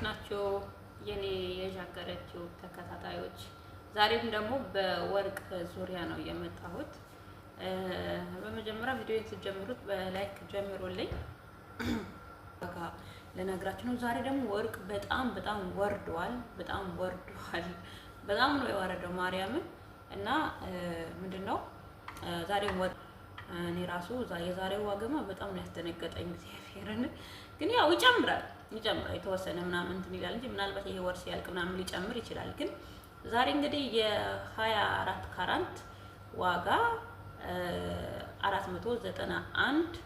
ናችሁ የኔ የዣገረችው ተከታታዮች? ዛሬም ደግሞ በወርቅ ዙሪያ ነው የመጣሁት። በመጀመሪያ ቪዲዮን ስትጀምሩት በ like ጀምሩልኝ። ዋጋ ልነግራችሁ ነው። ዛሬ ደግሞ ወርቅ በጣም በጣም ወርዷል። በጣም ወርዷል። በጣም ነው የወረደው ማርያምን። እና ምንድነው ዛሬ ወርቅ እኔ ራሱ የዛሬው ዋጋማ በጣም ነው ያስደነገጠኝ። እግዚአብሔርን ግን ያው ይጨምራል ይጨምራል የተወሰነ ምናምን እንትን ይላል እንጂ ምናልባት ይሄ ወር ሲያልቅ ምናምን ሊጨምር ይችላል። ግን ዛሬ እንግዲህ የ24 ካራንት ዋጋ 491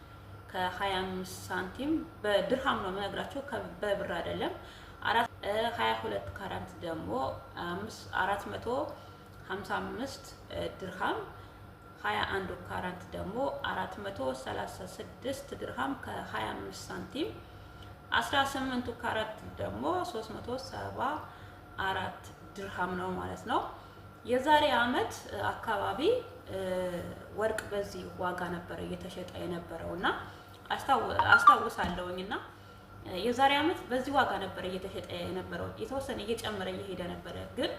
ከ25 ሳንቲም በድርሃም ነው የምነግራቸው፣ በብር አይደለም። 22 ካራንት ደግሞ 455 ድርሃም፣ 21 ካራንት ደግሞ 436 ድርሃም ከ25 ሳንቲም፣ 18 ካራንት ደግሞ 374 ድርሃም ነው ማለት ነው። የዛሬ አመት አካባቢ ወርቅ በዚህ ዋጋ ነበረ እየተሸጠ የነበረው እና አስታውሳለሁኝ። እና የዛሬ አመት በዚህ ዋጋ ነበረ እየተሸጠ የነበረው፣ የተወሰነ እየጨመረ እየሄደ ነበረ። ግን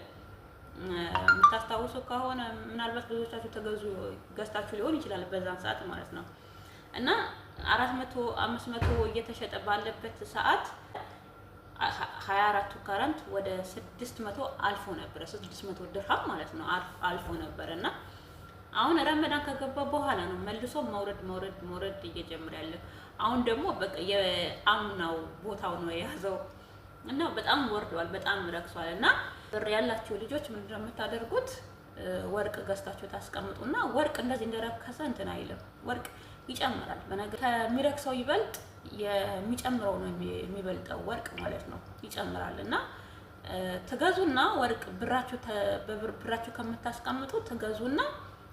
የምታስታውሱ ከሆነ ምናልባት ብዙዎቻችሁ ተገዙ ገዝታችሁ ሊሆን ይችላል በዛን ሰዓት ማለት ነው። እና 400 500 እየተሸጠ ባለበት ሰዓት 24ቱ ካራንት ወደ 600 አልፎ ነበረ፣ 600 ድርሃም ማለት ነው አልፎ ነበረ። እና አሁን ረመዳን ከገባ በኋላ ነው መልሶ መውረድ መውረድ መውረድ እየጀመረ ያለ። አሁን ደግሞ በቃ የአምናው ቦታው ነው የያዘው እና በጣም ወርዷል፣ በጣም ረክሷል። እና ብር ያላችሁ ልጆች ምንድን ነው የምታደርጉት? ወርቅ ገዝታችሁ ታስቀምጡና ወርቅ እንደዚህ እንደረከሰ እንትን አይልም። ወርቅ ይጨምራል። በነገር ከሚረክሰው ይበልጥ የሚጨምረው ነው የሚበልጠው ወርቅ ማለት ነው፣ ይጨምራል። እና ትገዙና ወርቅ ብራችሁ ብራችሁ ከምታስቀምጡ ትገዙና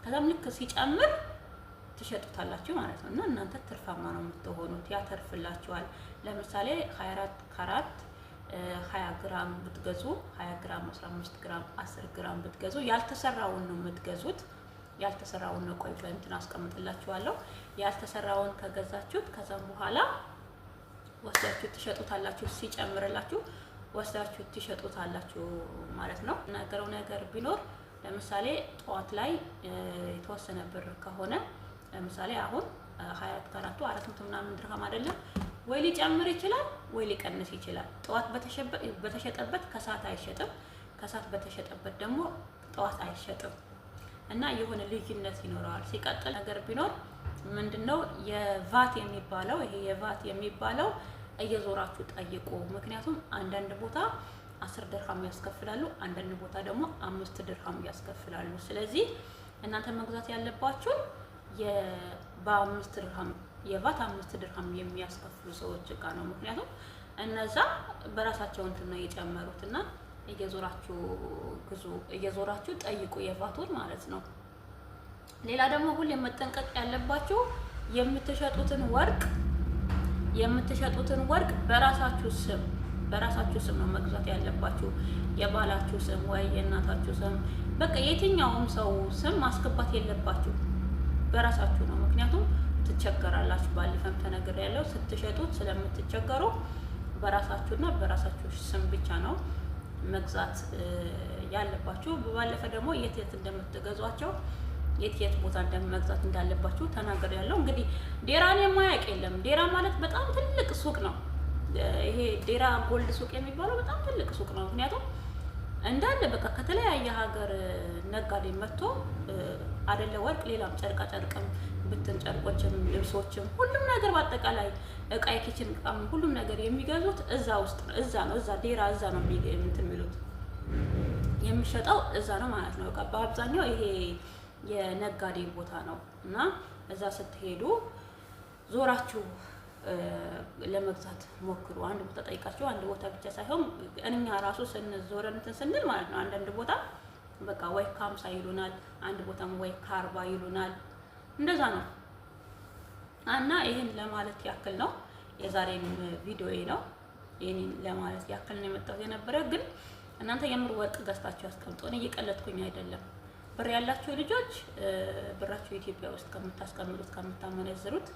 ከዛም ልክ ሲጨምር ትሸጡታላችሁ ማለት ነው። እና እናንተ ትርፋማ ነው የምትሆኑት፣ ያተርፍላችኋል። ለምሳሌ 24 ካራት 20 ግራም ብትገዙ፣ 20 ግራም፣ 15 ግራም፣ 10 ግራም ብትገዙ ያልተሰራውን ነው የምትገዙት። ያልተሰራውን ነው፣ ቆይ በእንትን አስቀምጥላችኋለሁ። ያልተሰራውን ከገዛችሁት ከዛም በኋላ ወስዳችሁ ትሸጡታላችሁ። ሲጨምርላችሁ ወስዳችሁ ትሸጡታላችሁ ማለት ነው። ነገረው ነገር ቢኖር ለምሳሌ ጠዋት ላይ የተወሰነ ብር ከሆነ፣ ለምሳሌ አሁን 24 ካራቱ 400 ምናምን ድርሃም አይደለም ወይ፣ ሊጨምር ይችላል ወይ ሊቀንስ ይችላል። ጠዋት በተሸጠበት ከሰዓት አይሸጥም፣ ከሰዓት በተሸጠበት ደግሞ ጠዋት አይሸጥም እና የሆነ ልዩነት ይኖረዋል። ሲቀጥል ነገር ቢኖር ምንድነው የቫት የሚባለው፣ ይሄ የቫት የሚባለው እየዞራችሁ ጠይቁ። ምክንያቱም አንዳንድ ቦታ 10 ድርሃም ያስከፍላሉ፣ አንዳንድ ቦታ ደግሞ 5 ድርሃም ያስከፍላሉ። ስለዚህ እናንተ መግዛት ያለባችሁ በ5 ድርሃም፣ የቫት 5 ድርሃም የሚያስከፍሉ ሰዎች ጋር ነው። ምክንያቱም እነዛ በራሳቸው እንትን ነው የጨመሩት። እና እየዞራችሁ ግዙ፣ እየዞራችሁ ጠይቁ የቫቱን ማለት ነው። ሌላ ደግሞ ሁሌ መጠንቀቅ ያለባችሁ የምትሸጡትን ወርቅ በራሳችሁ ስም ነው መግዛት ያለባችሁ። የባላችሁ ስም ወይ የእናታችሁ ስም፣ በቃ የትኛውም ሰው ስም ማስገባት የለባችሁ፣ በራሳችሁ ነው። ምክንያቱም ትቸገራላችሁ። ባለፈም ተነግሬያለሁ። ስትሸጡት ስለምትቸገሩ በራሳችሁና በራሳችሁ ስም ብቻ ነው መግዛት ያለባችሁ። ባለፈ ደግሞ የት የት እንደምትገዟቸው፣ የት የት ቦታ እንደመግዛት እንዳለባችሁ ተናግሬያለሁ። እንግዲህ ዴራን የማያውቅ የለም። ዴራ ማለት በጣም ትልቅ ሱቅ ነው። ይሄ ዴራ ጎልድ ሱቅ የሚባለው በጣም ትልቅ ሱቅ ነው። ምክንያቱም እንዳለ በቃ ከተለያየ ሀገር ነጋዴ መጥቶ አይደለ ወርቅ፣ ሌላም ጨርቃ ጨርቅም፣ ብትን ጨርቆችም፣ ልብሶችም፣ ሁሉም ነገር በአጠቃላይ እቃ፣ የ kitchen እቃም ሁሉም ነገር የሚገዙት እዛ ውስጥ ነው። እዛ ነው፣ እዛ ዴራ እዛ ነው እንትን የሚሉት፣ የሚሸጠው እዛ ነው ማለት ነው። በቃ በአብዛኛው ይሄ የነጋዴ ቦታ ነው እና እዛ ስትሄዱ ዞራችሁ ለመግዛት ሞክሩ። አንድ ቦታ ጠይቃችሁ አንድ ቦታ ብቻ ሳይሆን እኛ ራሱ ስንዞር እንትን ስንል ማለት ነው፣ አንዳንድ ቦታ በቃ ወይ ከ50 ይሉናል፣ አንድ ቦታም ወይ ከ40 ይሉናል። እንደዛ ነው። እና ይህን ለማለት ያክል ነው የዛሬን ቪዲዮ ነው። ይህን ለማለት ያክል ነው የመጣሁት የነበረ። ግን እናንተ የምር ወርቅ ገዝታችሁ ያስቀምጡ። እኔ እየቀለድኩኝ አይደለም። ብር ያላችሁ ልጆች ብራችሁ ኢትዮጵያ ውስጥ ከምታስቀምጡት፣ ከምታመነዝሩት፣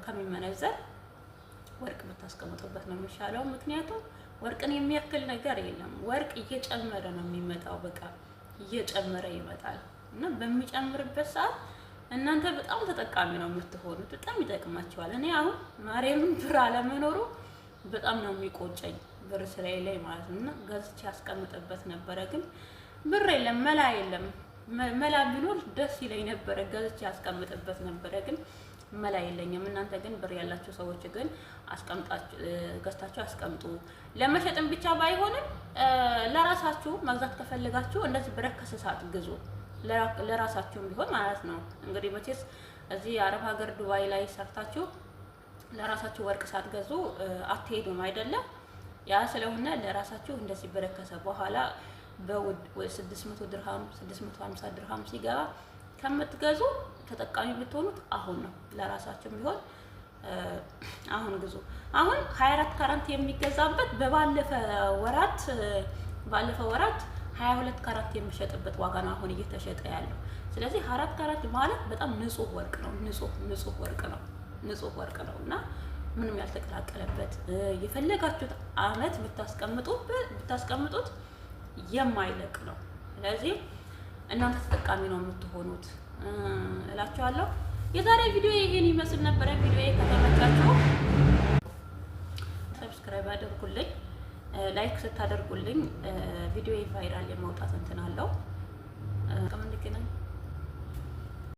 ከሚመነዘር ወርቅ ብታስቀምጡበት ነው የሚሻለው። ምክንያቱም ወርቅን የሚያክል ነገር የለም። ወርቅ እየጨመረ ነው የሚመጣው። በቃ እየጨመረ ይመጣል እና በሚጨምርበት ሰዓት እናንተ በጣም ተጠቃሚ ነው የምትሆኑት። በጣም ይጠቅማቸዋል። እኔ አሁን ማርያምን ብር አለመኖሩ በጣም ነው የሚቆጨኝ፣ ብር ስለሌለኝ ማለት ነው። እና ገዝቼ ያስቀምጥበት ነበረ፣ ግን ብር የለም፣ መላ የለም። መላ ቢኖር ደስ ይለኝ ነበረ፣ ገዝቼ ያስቀምጥበት ነበረ፣ ግን መላ የለኝም። እናንተ ግን ብር ያላችሁ ሰዎች ግን አስቀምጣችሁ ገዝታችሁ አስቀምጡ። ለመሸጥም ብቻ ባይሆንም ለራሳችሁ መግዛት ከፈለጋችሁ እንደዚህ በረከሰ ሰዓት ግዙ። ለራሳችሁም ቢሆን ማለት ነው። እንግዲህ መቼስ እዚህ የአረብ ሀገር ዱባይ ላይ ሰርታችሁ ለራሳችሁ ወርቅ ሳትገዙ አትሄዱም አይደለም? ያ ስለሆነ ለራሳችሁ እንደዚህ በረከሰ በኋላ በውድ 600 ድርሃም፣ 650 ድርሃም ሲገባ ከምትገዙ ተጠቃሚ ብትሆኑት አሁን ነው። ለራሳችሁም ቢሆን አሁን ግዙ። አሁን 24 ካራት የሚገዛበት በባለፈ ወራት ባለፈ ወራት 22 ካራት የሚሸጥበት ዋጋ ነው አሁን እየተሸጠ ያለው። ስለዚህ 24 ካራት ማለት በጣም ንጹህ ወርቅ ነው። ንጹህ ንጹህ ወርቅ ነው። ንጹህ ወርቅ ነው እና ምንም ያልተቀላቀለበት፣ የፈለጋችሁት አመት ብታስቀምጡት የማይለቅ ነው። ስለዚህ እናንተ ተጠቃሚ ነው የምትሆኑት እላችኋለሁ። የዛሬ ቪዲዮ ይሄን ይመስል ነበረ። ቪዲዮ ከተመቻችሁ subscribe አድርጉልኝ። Like ስታደርጉልኝ ቪዲዮ viral የመውጣት እንትን አለው። እስከምንገናኝ